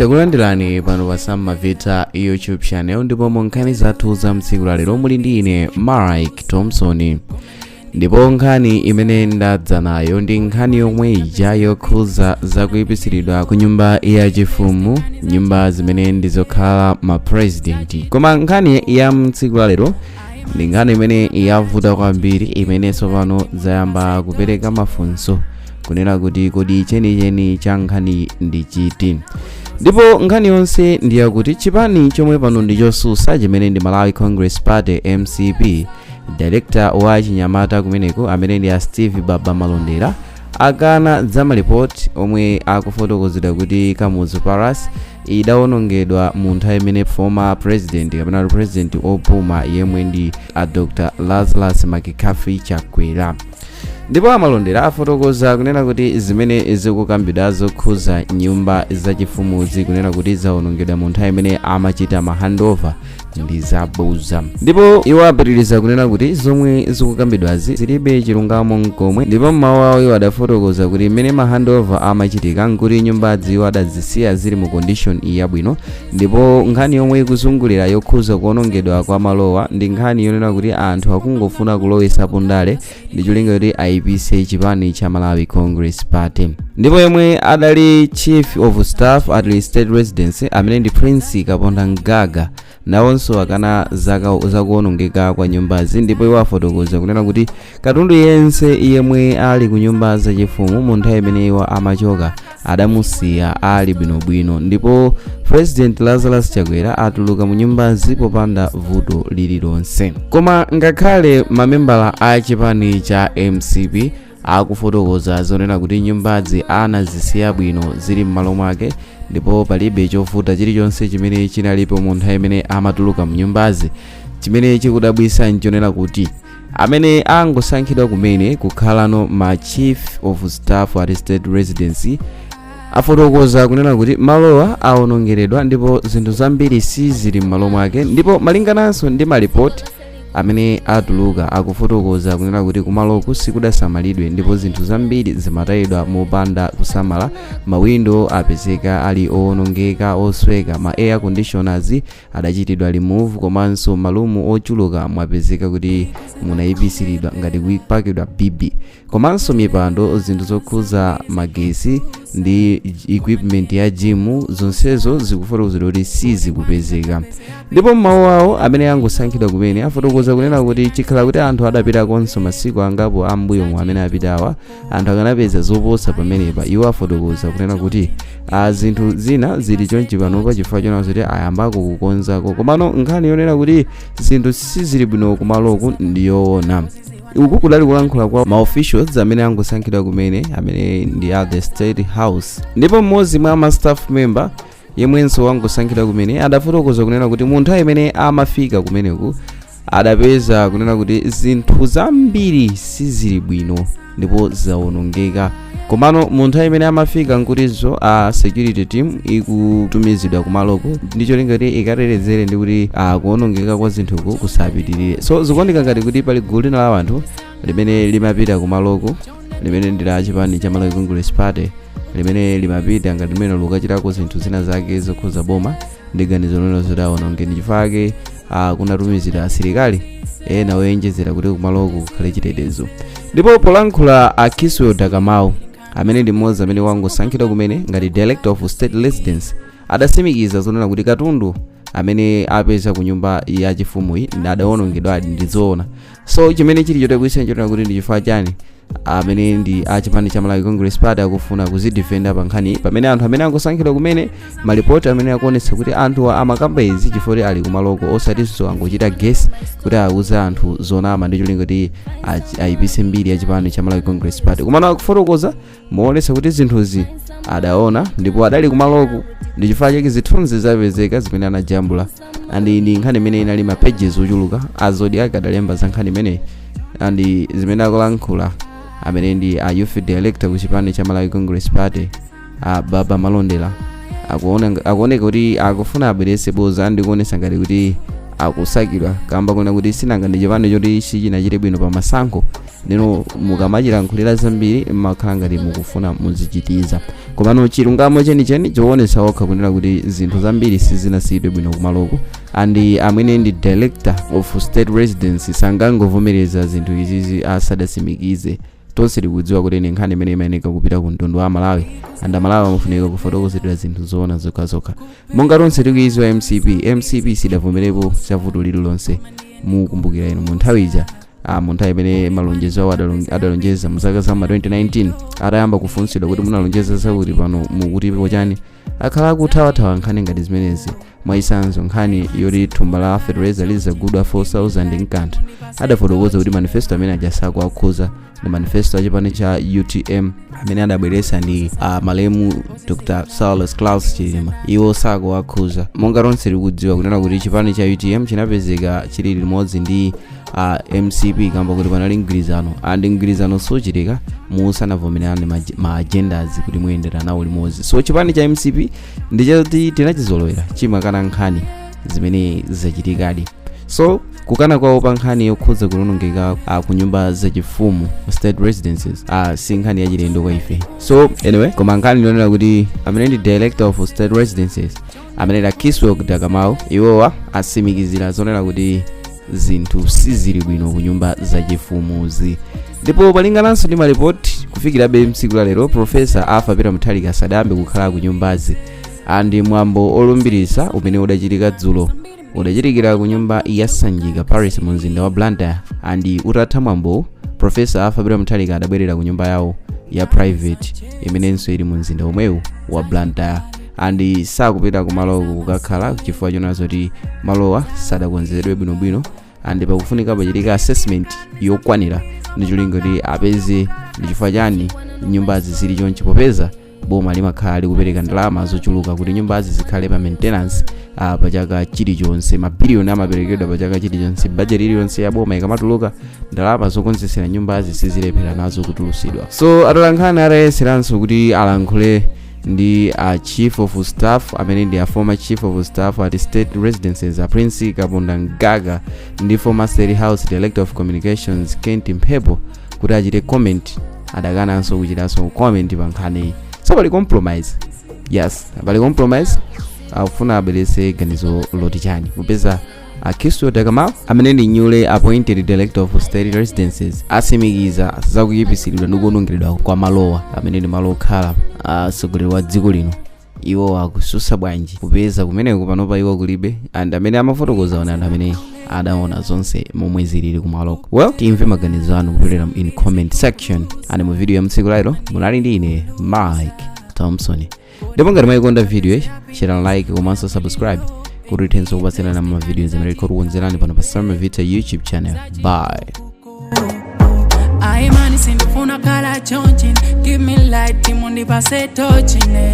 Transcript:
Takulandirani pano pa Sam Mavita YouTube channel, ndipo mu nkhani zathu za mtsiku la lero muli ndi ine Mike Thompson. Ndipo nkhani imene ndadza nayo ndi nkhani yomwe ija yokhuza zakuyipisiridwa ku nyumba yachifumu, nyumba zimene ndizokhala ma president. Koma nkhani ya mtsiku la lero ndi nkhani imene yavuta kwambiri, imene tsopano zayamba kupereka mafunso kunena kuti kodi chenicheni cha nkhani ndi chiti? Ndipo nkhani yonse ndiyakuti chipani chomwe pano ndi chosusa, chimene ndi Malawi Congress Party, MCP, director wa chinyamata kumeneko amene ndi a Steve Baba Malondera akana za malipoti omwe akufotokozedwa kuti Kamuzu Palace idawonongedwa mu nthawi imene former president kapena president opuma yemwe ndi a Dr Lazarus McCarthy Chakwera. Ndipo amalondera afotokoza kunena kuti zimene zikukambidwa zokhuza nyumba zachifumuzi kunena kuti zawonongedwa mu nthawi imene amachita ma handover ndi zaboza. Ndipo iwo apitiriza kunena kuti zomwe zikukambidwazi zilibe chilungamo nkomwe. Ndipo mmawu awo iwo adafotokoza kuti mmene ma handover amachitika nkuti nyumbazi iwo adazisiya zili mu condition yabwino. Ndipo nkhani yomwe ikuzungulira yokhuza kuwonongedwa kwa malowa ndi nkhani yonena kuti anthu akungofuna kulowesapo ndale ndi cholinga kuti ayipise chipani cha Malawi Congress Party. Ndipo yemwe adali chief of staff at State Residence amene ndi Prince Kaponda Mgaga nawonso akana zakuwonongeka kwa nyumbazi. Ndipo iwo afotokoza kunena kuti katundu yense yemwe ali ku nyumba zachifumu mu nthawi imene iwo amachoka adamusiya ali bwinobwino, ndipo President Lazarus Chakwera atuluka mu nyumbazi popanda vuto lililonse. Koma ngakhale mamembala a chipani cha MCP akufotokoza zonena kuti nyumbazi anazisiya bwino, zili m'malo mwake, ndipo palibe chovuta chilichonse chimene chinalipo mu nthawi imene amatuluka mnyumbazi, chimene chikudabwisa nchonena kuti amene angosankhidwa kumene kukhalano ma chief of staff at State Residency afotokoza kunena kuti malowa awonongeredwa ndipo zinthu zambiri sizili m'malo mwake. Ndipo malingananso ndi malipoti amene atuluka, akufotokoza kunena kuti kumaloku sikudasamalidwe ndipo zinthu zambiri zimatayidwa mopanda kusamala. Mawindo apezeka ali owonongeka, osweka, ma air conditioners adachitidwa remove, komanso malumu ochuluka mwapezeka kuti munayipisiridwa ngati kupakidwa bibi, komanso mipando, zinthu zokhuza magesi ndi equipment ya gym, zonsezo zikufotokozedwa kuti sizikupezeka. Ndipo mmawu awo amene angosankhidwa kumene afotokoza kunena kuti chikhala kuti anthu adapitakonso masiku angapo ambuyomu amene apitawa, anthu akanapeza zoposa pamenepa. Iwo afotokoza kunena kuti zinthu zina zili chonchi panopa chifukwa chona kuti ayambako kukonzako, komano nkhani yonena kuti zinthu sizili bwino kumaloku ndiyoona. Uku kudali kulankhula kwa ma officials amene angosankhidwa kumene, amene ndi a the State House. Ndipo mmodzi mwa ma staff member yemwenso wangosankhidwa kumene adafotokoza kunena kuti mu nthawi imene amafika kumeneku adapeza kunena kuti zinthu zambiri sizili bwino ndipo zawonongeka. Komano mu nthawi imene amafika nkutinso a security team ikutumizidwa kumaloko ndi cholinga kuti ikatetezere ndi kuti kuwonongeka kwa zinthuku kusapitirire. So zikuoneka ngati kuti pali gulu lina la anthu limene limapita kumaloko, limene ndi la chipani cha Malawi Congress Party, limene limapita ngati limene likachitako zinthu zina zake zokhuza boma ndi ganizo lino zoti awononge. Ndi chifukwa kunatumizidwa asilikali ena oyenjezera kuti kumaloko kukhale chitetezo. Ndipo polankhula a Kiswell Dakamau, amene ndi mmodzi amene wangosankhidwa kumene ngati director of State Residence, adasimikiza zonena kuti katundu amene apeza ku nyumba yachifumuyi adawonongedwadi, ndi zoona. So chimene chili chodabwitsa nchonena kuti ndi chifukwa chani amene ndi achipani cha Malawi Congress Party akufuna kuzidefenda pa nkhani, pamene anthu amene angosankhidwa kumene, malipoti amene akuonetsa kuti anthu amakamba izi chifukwa ali kumaloko, osatinso angochita guess kuti auze anthu zonama ndi cholinga kuti ayipise mbiri ya chipani cha Malawi Congress Party. Komano akufotokoza moonetsa kuti zinthuzi adaona ndipo adali kumaloko, ndi chifukwa chake zithunzi zapezeka zimene anajambula. And ndi nkhani imene inali ma pages ochuluka a Zodiak adalemba za nkhani imeneyi. And zimene akulankhula amene ndi a youth director ku chipani cha Malawi Congress Party, a Baba Malondera, akuoneka kuti akufuna abweretse boza ndi kuonetsa ngati kuti akusakidwa kamba kuona kuti sinanga ndi chipani choti sichinachite bwino pa masankho. Ndino mukamachilankhulira zambiri, mmakhala ngati mukufuna muzichitiza, komano chilungamo chenicheni chikuonetsa okha kunena kuti zinthu zambiri sizinasiyidwe bwino kumaloko, and amene ndi Director of State Residence sangangovomereza zinthu izizi asadatsimikize. Tonse tikudziwa kuti ni nkhani imene imayeneka kupita ku mtundu wa Malawi, and Amalawi amafunika kufotokozedwa zinthu zoona zokhazokha. Monga tonse tikuiziwa MCP, MCP sidavomerepo chavuto lililonse. Mukumbukira inu mu nthawi ija, mu nthawi imene malonjezo awo adalonjeza mu zaka za ma 2019, atayamba kufunsidwa kuti munalonjeza zakuti, pano mukutipo chani, akhala akuthawathawa nkhani ngati zimenezi. Mwachitsanzo, nkhani yoti thumba la fertilizer lizagudwa 4000 mkanthu, adafotokoza kuti manifesto amene ajasako akhuza ndi manifesto achipani cha UTM amene adabweretsa ndi malemu Dr Saulos Klaus Chilima, iwo sakuwakhuza. Monga tonse tikudziwa kunena kuti chipani cha UTM chinapezeka chili limodzi ndi MCP kamba kuti panali mgwirizano, and mgwirizano suchitika musanavomerane ma agendas kuti muyendera nawo limodzi. So chipani cha MCP ndichoti tinachizolowera, chimakana nkhani zimene zachitikadi. So kukana kwawo pa nkhani yokhudza kuwonongeka ku nyumba zachifumu, state residences, si nkhani yachilendo kwa ife. So anyway, koma nkhani ndionera kuti amene ndi Director of State Residences, amene la Kiswell Dakamau, iwowa atsimikizira zonena kuti zinthu sizili bwino ku nyumba zachifumuzi. Ndipo palingananso ndi malipoti, kufikirabe mtsiku la lero Professor Arthur Peter Mutharika sadayambe kukhala ku nyumbazi, and mwambo olumbirisa umene udachitika dzulo udachitikira ku nyumba ya Sanjika Palace mu mzinda wa Blantyre, and utatha mwambo, Professor Arthur Peter Mutharika adabwerera ku nyumba yawo ya private imenenso ili mu mzinda omwewu wa Blantyre, and sakupita kumaloko kukakhala chifukwa chonazo kuti malowa sadakonzedwe bwinobwino, and pakufunika pachitika assessment yokwanira ndi cholinga kuti apeze ndi chifukwa chani nyumbazi zili chonchi, popeza boma limakhala likupereka ndalama zochuluka kuti nyumbazi zikhale pa maintenance pa chaka chilichonse. Mabiliyoni amaperekedwa pa chaka chilichonse. Bajeti iliyonse ya boma ikamatuluka, ndalama zokonzesera nyumbazi sizilephera nazo kutulusidwa. So atolankhani atayeseranso kuti alankhule ndi a chief of staff, amene ndi a former chief of staff at State Residences, a Prince Kaponda Mgaga, ndi former State House Director of Communications Kent Mphepo kuti achite comment, adakananso kuchitanso comment pa nkhaniyi. So pali compromise, yes, pali compromise. Akufuna abweretse ganizo loti chani, popeza Akhisto Dakamau, amene ndi newly appointed Director of State Residences, atsimikiza zakuyipitsidwa ndi kuwonongeredwa kwa malowa amene ndi malo okhala atsogoleri wa dziko lino, iwo akususa bwanji, kupeza kumeneko panopa iwo kulibe, and amene amafotokoza one anthu amene adaona zonse momwe zilili kumaloko. Well, timve maganizo anu kupitira in comment section. And mu video ya mtsiku lero munali ndi ine Mike Thompson. Ndipo ngati mwayikonda video iyi, share, like komanso subscribe kuti tithenso kupatsirana ma videos amene tikukonzerani pano pa Summer Vita YouTube channel. Bye. Aimani sindifuna khala chonchi. Give me light, mundipase tochine.